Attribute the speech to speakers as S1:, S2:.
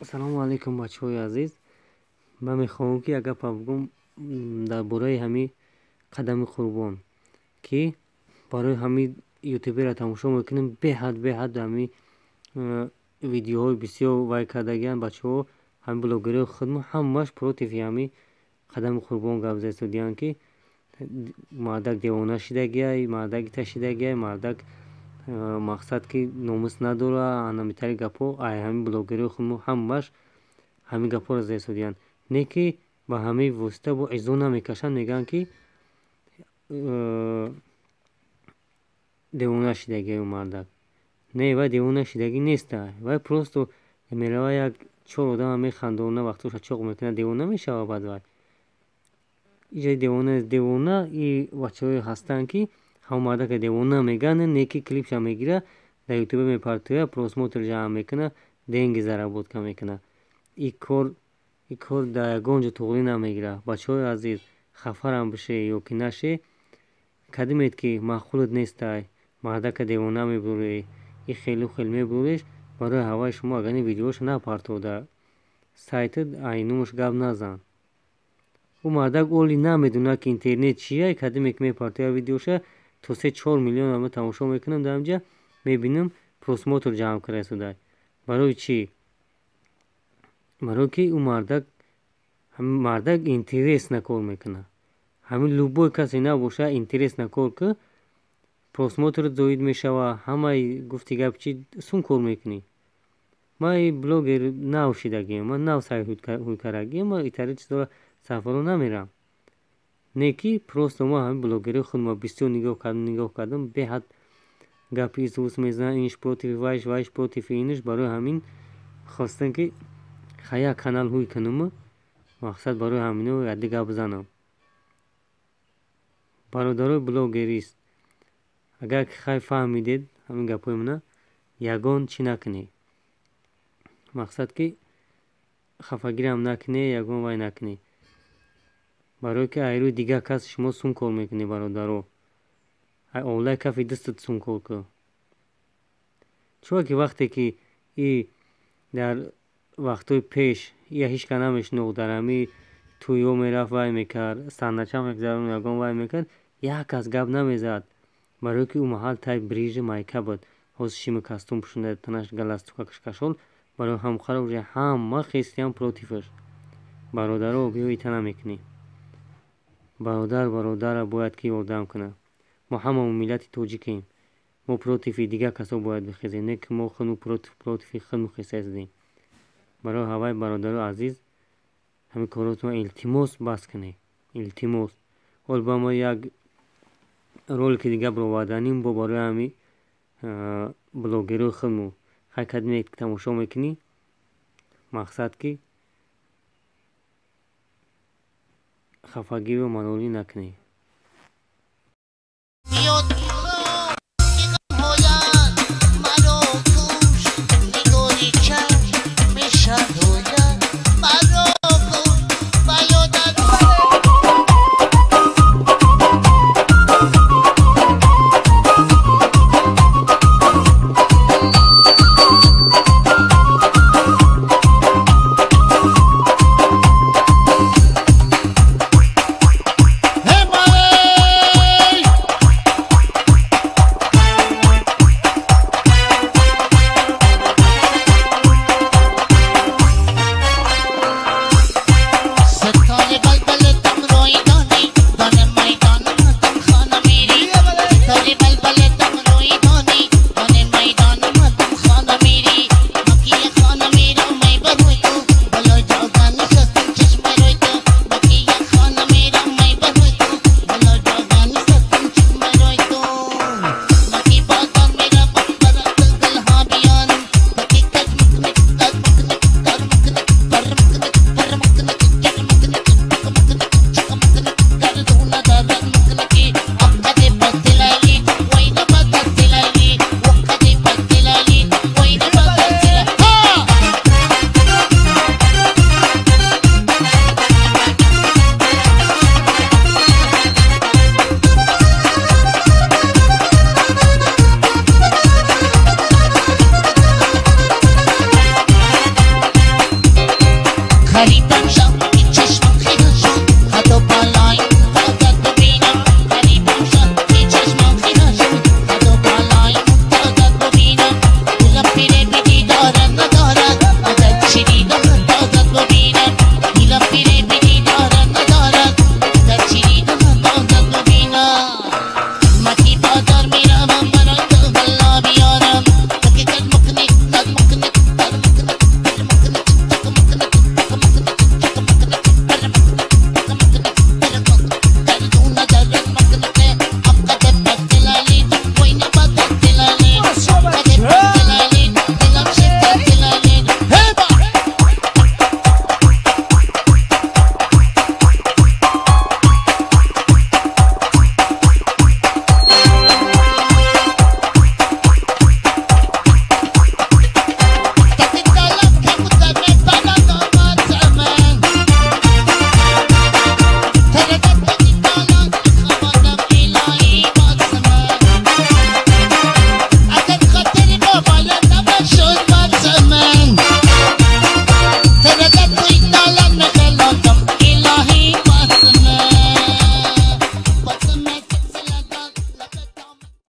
S1: Салому алейкум, бачаҳои азиз. Ман мехоҳам, ки як гапа бигӯм дар бораи ҳамин Қадами Қурбон, ки барои ҳамин ютубера тамошо мекунем. Беҳад, беҳад ҳамин видеоҳои бисёр вай кардагианд бачаҳо. Ҳамин блогерҳои худмо ҳамааш против ҳамин Қадами Қурбон гап зада, ки мардак девона шидагиай, мардак ита шидагиай, мардак мақсад ки номус надора. Анамитари гапҳо ай ҳамин блогерҳои худмо ҳамааш ҳамин гапҳоро зада истодианд. Не ки ба ҳамин восита бо изо намекашанд, мегӯянд, ки девона шидагиай мардак. Не, вай девона шидагӣ неста, вай просто мерава, як чор одама механдона, вақтоша чоқ мекунад, девона мешава. Баъд вай иҷа девона девона и бачаҳое ҳастанд, ки ҳамон мардака девона мегӯянд, не ки клипша мегира, дар ютубе мепартояд, просмотр ҷамъ мекунад, деньги заработка мекунад. И кор дар ягон ҷо туғрӣ намегирад. Бачаҳои азиз, хафарам бише ё ки наше, кадимед ки маъқулат нестай, мардака девона мебурӣ, и хелу хел мебуриш. Барои ҳаваи шумо агар ин видеоша напартов дар сайтат, айнумаш гап назан. Ӯ мардак оли намедонад, ки интернет чия. Кадиме ки мепартояд видеоша, то 3-4 миллион ман тамошо мекунам, дар инҷа мебинам, просмотр ҷамъ карда истода. Барои чӣ? Барое ки ӯ мардак, мардак интересно кор мекунад. Ҳамин любой касе набоша, интересно кор ки, просмотр зоид мешава. Ҳамаи гуфти гап чи сум кор мекунӣ. Ман и блогер нав шидагиам, ман нав сай ҳуй кардагиам, ман итари чизоро сафаро намерам. Не ки просто ма ҳамин блогерҳои худмо бисёр нигоҳ кардам, нигоҳ кардам, беҳад гапи исус мезанад, инш против вайш, вайш против инш. Барои ҳамин хостам, ки як канал ҳуй кунаму мақсад барои ҳамино яде гап занам. Бародарои блогерист, агар ки хай фаҳмидед ҳамин гапҳои мана, ягон чӣ накунед, мақсад ки хафагирам накунед, ягон вай накунед, барое ки айрӯи дигар кас шумо сум кор мекунед. Бародаро, ай овлаи кафи дастат сум кор кун. Чунки ки вақте ки и дар вақтҳои пеш ия ҳеч кас намешинохт, дар ҳамин тӯйҳо мерафт, вай мекард, саҳнача мегузаронд, ягон вай мекард, як кас гап намезад, барое ки ӯ маҳал тай брижи майка буд. Ҳозир шими костюм пӯшонда, танаш галстука кашол, барои ҳамқара уже ҳама хестиям против аш. Бародаро, биё, ита намекунӣ. Бародар бародара бояд ки ёрдам кунад. Мо ҳамамо миллати тоҷикем. Мо против и дигар касо бояд бихезем, не ки мо худмо против и худмо хеста истодем. Барои ҳавай, бародаро азиз, ҳамин коротон илтимос, бас кунед, илтимос. Ҳол ба мо як ролики дига бароварданим бо барои ҳамин блогерҳои худмо. Хай, кадиме тамошо мекунӣ, мақсад ки хафагиру малолӣ накунӣ.